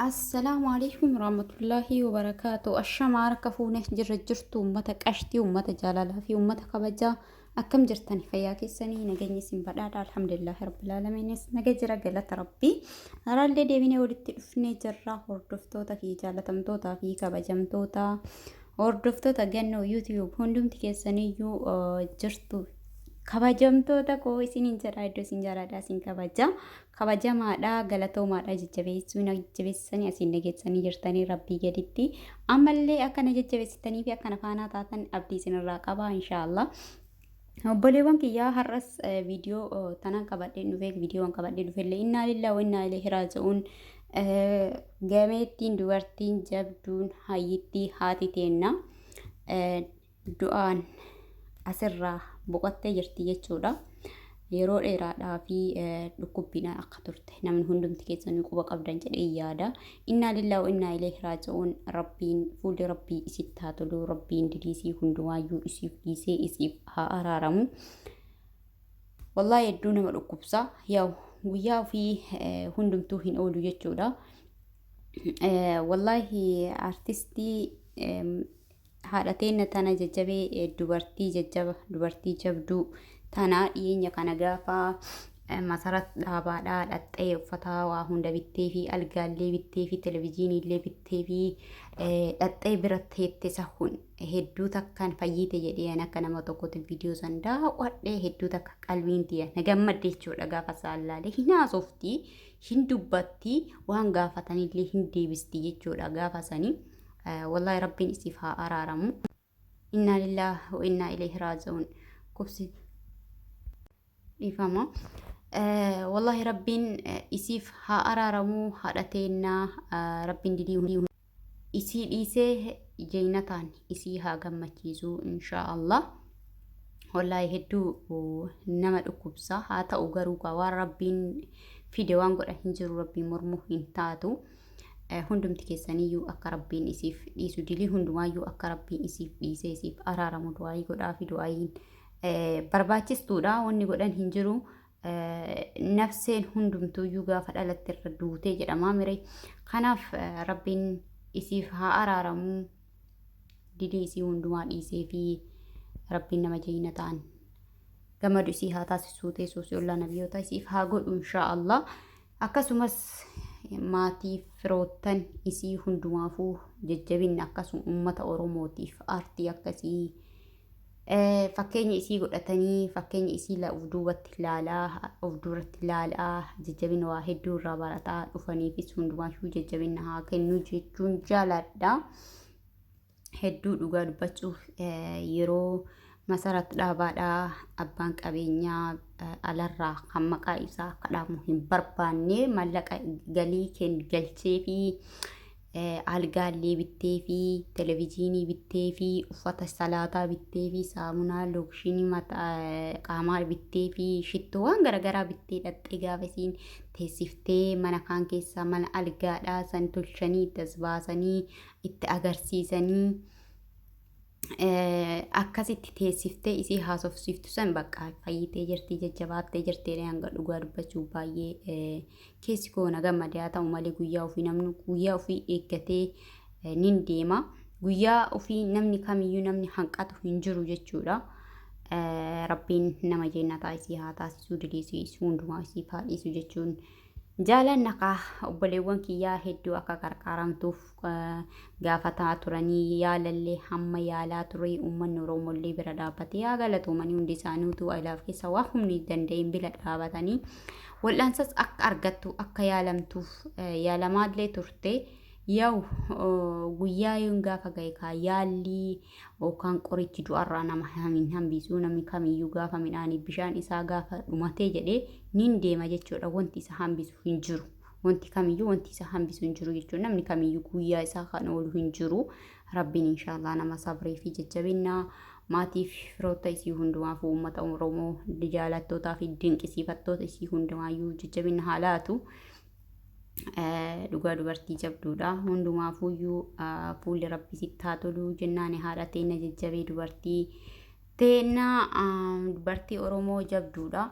Assalaamu alaikum warahmatullaahi wabarakaatu. Ashama harka fuune jirra jirtu uummata qashtii, uummata jaalalaa fi uummata kabajaa akkam jirtan fayyaa keessanii nageenyi isin badhaadha alhamdulillaahi rabbil aalamiinis naga jira galata rabbii. Har'allee deebinee walitti dhufnee jirra hordoftoota fi jaalatamtoota fi kabajamtoota hordoftoota gannoo YouTube hundumti keessaniyyuu jirtu kabajamtoota koo isiniin jedha iddoo isin jaaladha isin kabaja. Kabajamaadha galatoomaadha jajjabeessuu na jajjabeessanii asiin na geessanii jirtanii rabbii gaditti ammallee akka na jajjabeessitanii fi akka na faanaa taatan abdii isinirraa qaba inshaallah. Obboleewwan kiyyaa har'as viidiyoo tanaan qabadhee dhufee viidiyoon qabadhee dhufellee innaa lillaa wa innaa ilayhi raaji'uun gameettiin dubartiin jabduun hayyittii haati teenna du'aan asirraa boqottee jirti jechuudha. Yeroo dheeraadhaa fi dhukkubbiidhaan akka turte namni hundumti keessanuu quba qabdan jedhee yaada. Innaa lillaa wa innaa ilayhi raaji'uun rabbiin fuulli rabbii isitti haa tolu rabbiin diliisii hundumaayyuu isiif dhiisee isiif haa araaramu. Wallaahi hedduu nama dhukkubsa. Yaa'u guyyaa ofii hundumtuu hin oolu jechuudha. Wallaahi artistii Haadha teenna tana jajjabee dubartii jajjaba dubartii jabduu tana dhiyeenya kana gaafa masarat dhaabaadhaa dhaxxee uffata waa hunda bittee fi algaallee bittee fi televizyiiniillee bittee fi dhaxxee bira teette isa kun hedduu takkaan fayyite jedhee an akka nama tokkotti viidiyoo san daawwadhee hedduu takka qalbiin tiyya na gammadde jechuudha gaafa isaan laalee hin haasofti hin dubbatti waan gaafatanillee hin deebisti jechuudha gaafa sanii. Wallahi rabbiin isiif haa araaramu. Innaa lillaah wa innaa ilayhi raaji'uun. Kubsi dhiifama. Wallahi rabbiin isiif haa araaramu haadha teennaa rabbiin didii isii dhiisee jeynataan isii haa gammachiisu inshaa Allah. Wallahi hedduu nama dhukkubsa haa ta'u garuu waan rabbiin fide waan godha hin jiru rabbiin mormuu hin taatu. Hundumti keessaniyyuu akka rabbiin isiif dhiisu dilii hundumaayyuu akka rabbiin isiif dhiisee isiif araaramu du'aayii godhaafi du'aayiin barbaachistuudha wanni godhan hin jiru nafseen hundumtuuyyuu gaafa dhalatte irra duutee jedhamaa mire kanaaf rabbiin isiif haa araaramu dilii isii hundumaa dhiisee fi rabbiin nama jayina ta'an gamadu isii haa taasisuu teessoo si ollaa nabiyyoota isiif haa godhu inshaa Allah. Akkasumas maatii firoottan isii hundumaafuu jajjabinna akkasuma uummata Oromootiif aartii akkasii fakkeenya isii godhatanii fakkeenya isii of duubatti laalaa of duratti laalaa jajjabina waa hedduu irraa barataa dhufaniifis hundumaafuu jajjabinna haa kennu jechuun jaaladha. Hedduu dhugaa dubbachuuf yeroo Masarat Dhaabaadhaa abbaan qabeenyaa alarraa kan maqaa isaa akka dhaamu hin barbaanne maallaqa galii kenn galchee fi algaallee bittee fi televijiinii bittee fi uffata salaataa bittee fi saamunaa lookshinii mataa qaamaa bittee fi shittoo waan garaagaraa bittee dhaxxee gaafa isiin teessiftee mana kaan keessaa mana algaadhaa san tolchanii itti as baasanii itti agarsiisanii akkasitti teessiftee isii haasofsiiftu san bakka fayyitee jirti jajjabaattee jirti jedhee hanga dhugaa dubbachuu baay'ee keessi koo na gammade haa ta'u malee guyyaa ofii namni guyyaa ofii eeggatee nin deema guyyaa ofii namni kamiyyuu namni hanqatu hin jiru jechuudha. Rabbiin nama jeennataa isii haa taasisuu diliisii hundumaa isiif haa dhiisu jechuun Jaalanna kaa obboleewwan kiyyaa hedduu akka qarqaaramtuuf gaafataa turanii yaalallee hamma yaalaa ture uummanni Oromollee bira dhaabbatee haa galatoomanii hundi isaaniitu ilaaf keessa waa humni danda'een bira dhaabatanii wal'aansas akka argattu akka yaalamtuuf yaalamaallee turte yaw guyyaa yoon gaafa ga'e kaa yaallii yookaan qorichi du'arraa nama hin hambisu namni kamiyyuu gaafa midhaanii bishaan isaa gaafa dhumatee jedhee nin deema jechuudha wanti isa hambisu hin jiru wanti kamiyyuu wanti isa hambisu hin jiru jechuudha namni kamiyyuu guyyaa isaa kan oolu hin jiru rabbiin inshaallah nama sabrii fi jajjabinna maatii fi firoota isii hundumaaf uummata Oromoo jaallattootaa fi dinqisiifattoota isii hundumaayyuu jajjabinna haa laatu. Dhugaa dubartii jabduudha. Hundumaafuyyuu fuulli rabbi sitti haa tolu jennaan haadha teenna jajjabee dubartii teenna dubartii Oromoo jabduudha.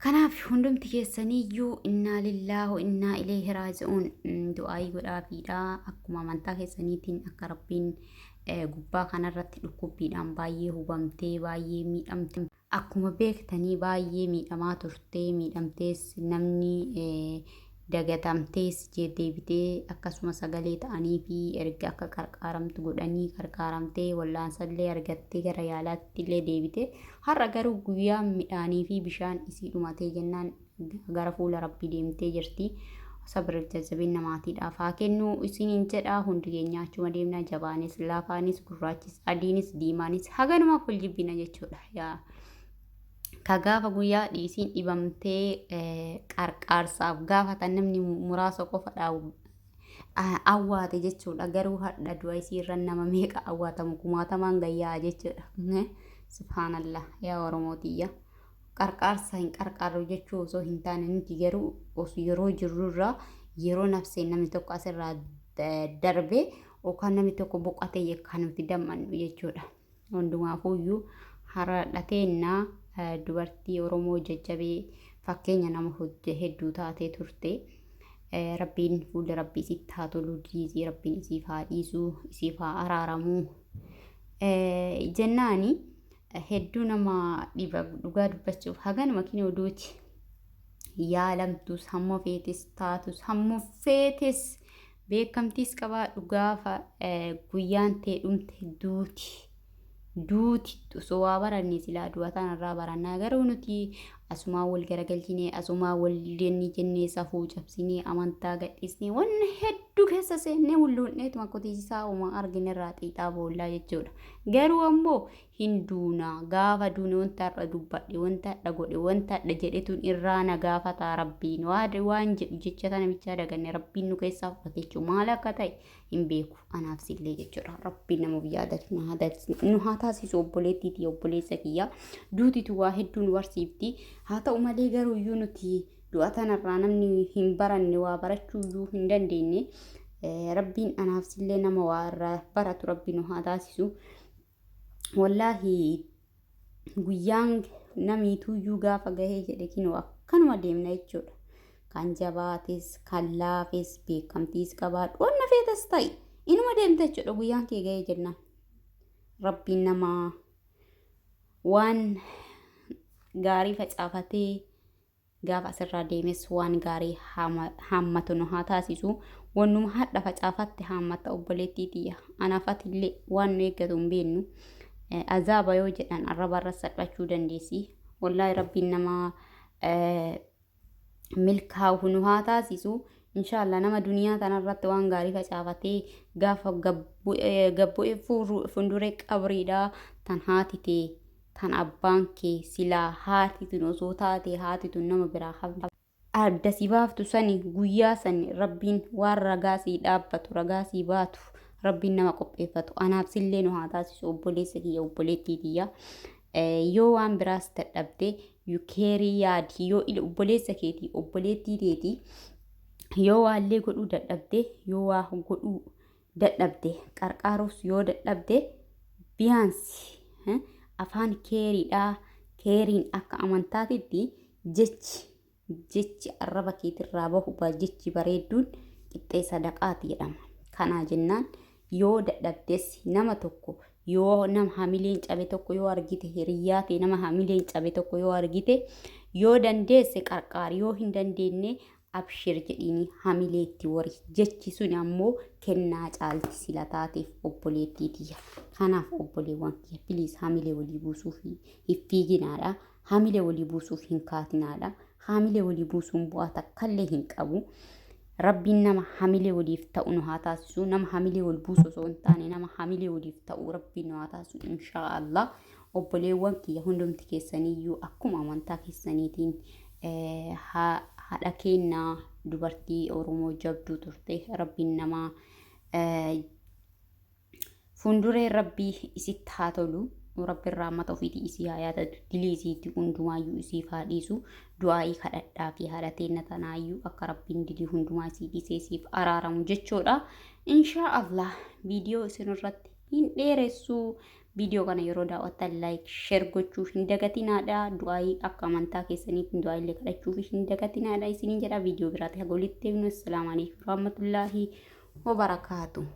Kanaaf hundumti keessaniyyuu innaa lillaahi wa innaa ilayhi raaji'uun du'aayii godhaafiidha. Akkuma amantaa keessaniitiin akka Rabbiin gubbaa kanarratti dhukkubbiidhaan baay'ee hubamtee baay'ee miidhamte. Akkuma beektanii baay'ee miidhamaa turtee miidhamtees namni dagatamtees deebitee akkasuma sagalee ta'anii fi erga akka qarqaaramtu godhanii qarqaaramtee wallaansallee argattee gara yaalaatti illee deebite. Har'a garuu guyyaa midhaanii fi bishaan isii dhumatee jennaan gara fuula Rabbii deemtee jirti. Sabra jajjabina maatiidhaaf haa kennu isiniin jedha. Hundi keenya achuma deemna, jabaanis laafaanis gurraachis adiinis diimaanis haganumaaf wal jibbina jechuudha. Yaa ka gaafa guyyaa dhiisiin dhibamtee qarqaarsaaf gaafatan namni muraasa qofa dhaabu awwaate jechuudha. Garuu hadha du'a isiirra nama meeqa awwaatamu kumaatamaan gayyaa jechuudha. Subhaanallah yaa Oromoo tiyya. Qarqaarsa hin qarqaarru jechuu osoo hin taane nuti garuu yeroo jirrurraa yeroo nafseen namni tokko asirraa darbe yookaan namni tokko boqotee kan nuti dammannu jechuudha. Hundumaafuyyuu haradhateennaa dubartii Oromoo jajjabee fakkeenya nama hedduu taatee turte. Rabbiin fuulli Rabbii isitti haa tolu, diisii Rabbiin isiif haa dhiisu, isiif haa araaramu. Jennaani hedduu nama dhiba dhugaa dubbachuuf haganuma kinoo duuti. Yaalamtus hamma feetes taatus hamma feetes beekamtiis qabaadhu gaafa guyyaan tee dhumte duuti. Duuti osoo waa baranne silaa du'a tanarraa barannaa, garuu nuti asumaa wal garagalchinee asumaa wal jennee jennee safuu cabsinee amantaa gadhiisnee wanna hedduu keessa seennee hulluunneetuma qotiisaa uumaa arginerraa xiixaa boollaa jechuudha. Garuu ammoo hin duuna, gaafa duune wanta har'a dubbadhe, wanta har'a godhe, wanta har'a jedhetuun irraa na gaafataa Rabbiin waan jedhu jecha tana bichaa daganne. Rabbiin nu keessaa fudhate jechuudha. Maal akka ta'e hin beeku anaaf sillee jechuudha. Rabbiin nama yaadatu nu haa taasisu. Obboleettiitii obboleessa kiyya, duutitu waa hedduu nu barsiifti. Haa ta'u malee garuu iyyuu nuti du'a tanarraa namni hin baranne waa barachuu iyyuu hin dandeenye. Rabbiin anaaf sillee nama waa irraa baratu Rabbi nu haa taasisu. Wallaahi guyyaan namiituyyuu gaafa gahee jedhe kinoo akkanuma deemna jechuudha. Kan jabaates kan laafes beekamtiis qabaadhu wanna feetes ta'i inuma deemta jechuudha guyyaan kee gahee jennaan. Rabbiin nama waan gaarii facaafatee gaafa asirraa deemes waan gaarii haammatu nu haa taasisu. Wannuma hadha facaafatte haammatta obboleettii tiyya. Anaaf atillee waan nu eeggatu hin beennu. Azaaba yoo jedhan arraba irra salphachuu dandeessi. Wallaahi Rabbiin nama milkaa'u nu haa taasisu. Inshaallah nama duniyaa tanarratti waan gaarii facaafatee gaafa gabbu'ee fuulduree qabriidhaa tan haati tee tan abbaan kee silaa haati tun osoo taate haati tun nama biraa hafte adda si baaftu sani, guyyaa sani Rabbiin waan ragaa sii dhaabbatu, ragaa sii baatu Rabbiin nama qopheeffatu anaaf sillee nu haa taasisu. Obboleessa kiyya, obboleettii tiyya, yoo waan biraas dadhabde keerii yaadi. Yoo obboleessa keetii obboleettii teetii yoo waallee godhuu dadhabde, yoo waa godhuu dadhabde, qarqaaruus yoo dadhabde, biyaansi afaan keeriidhaa, keeriin akka amantaatitti jechi arraba keetirraa bahu jechi bareedduun qixxee sadaqaati jedhama. Kanaa jennaan yoo dadhabdes nama tokko, yoo nama hamileen cabe tokko yoo argite, hiriyyaa ta'e nama hamileen cabe tokko yoo argite, yoo dandeesse qarqaari, yoo hin dandeenye abshir jedhiini hamilee itti wari. Jechi sun ammoo kennaa caalti sila taateef obboleettii tiyya. Kanaaf obboleewwan kiyya, please, hamilee walii buusuuf hin fiiginaadha. Hamilee walii buusuuf hin kaatinaadha. Hamilee walii buusuun bu'aa takkallee hin qabu. Rabbiin nama hamilee waliif ta'u nu haa taasisu. Nama hamilee wal buusu osoo hin taane nama hamilee waliif ta'u Rabbiin nu haa taasisu inshaallah. Obboleewwan kiyya, hundumti keessaniyyuu akkuma amantaa keessaniitiin haadha keennaa dubartii Oromoo jabduu turte Rabbiin nama fuulduree Rabbii isitti haa tolu. Rabbiin rahmata ofiitii isii haa yaadatu, dilii isiitti hundumaayyuu isiif haa dhiisu. Du'aa'ii kadhadhaa fi haadha teenna tanaayyuu akka Rabbiin dilii hundumaa isii dhiisee isiif araaramu jechuudha. Inshaa Allah viidiyoo isin irratti hin dheeressu. Viidiyoo kana yeroo daawwattan like, share gochuu hin dagatinaadha. Du'aayii akka amantaa keessaniitti du'aayiillee kadhachuu hin dagatinaadha isiniin jedha. Viidiyoo biraatti haga walitti deebinu. Assalaamu alaikum warahmatullaahi wabarakaatu.